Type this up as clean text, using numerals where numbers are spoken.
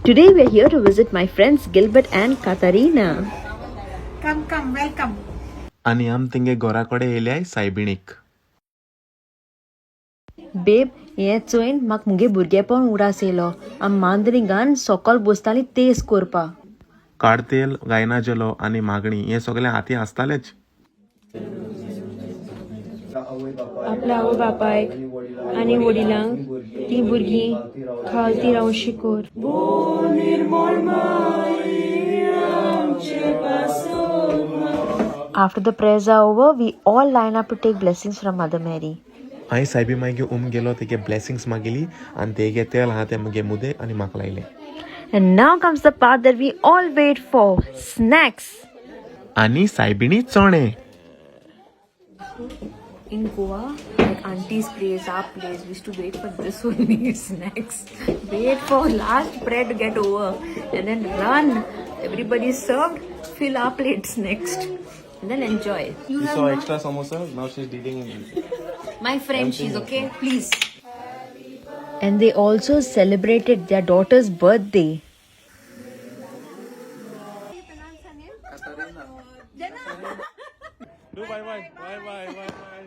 Today we are here to visit my friends Gilbert and Katarina. Come, come, welcome. आनी आम तेंगे घरा कडेन येयल्याय सायबिणीक. बेब, हें चोयन म्हाका मुगे भुरगेपण उडास येयलो. आम मांद्रिंगान सोकोल बसताली तेज कोरपा. काडतेल, गायना जेलो आनी मागणी हें सगळें हाती आसतालेच. आपल्या आवय बापायक आनी वडिलांक ती भुरगीं खालती रावूं शिकोर. After the prayers are over, we all line up to take blessings from Mother Mary. हांवें सायबी मागीर उम गेलो, तेगे ब्लेसिंग्स मागली आनी तेगे तेल आहा तें मुगे मुदेक आनी म्हाका लायलें. And now comes the part that we all wait for, snacks. आनी सायबिणी चणे. In Goa, like auntie's place, our place, we used to wait for this only, snacks. Wait for last prayer to get over and then run. Everybody served, fill our plates next and then enjoy. You saw extra samosa, now she's dealing in My friend, she's okay, please. And they also celebrated their daughter's birthday. Do bye bye. Bye bye bye bye.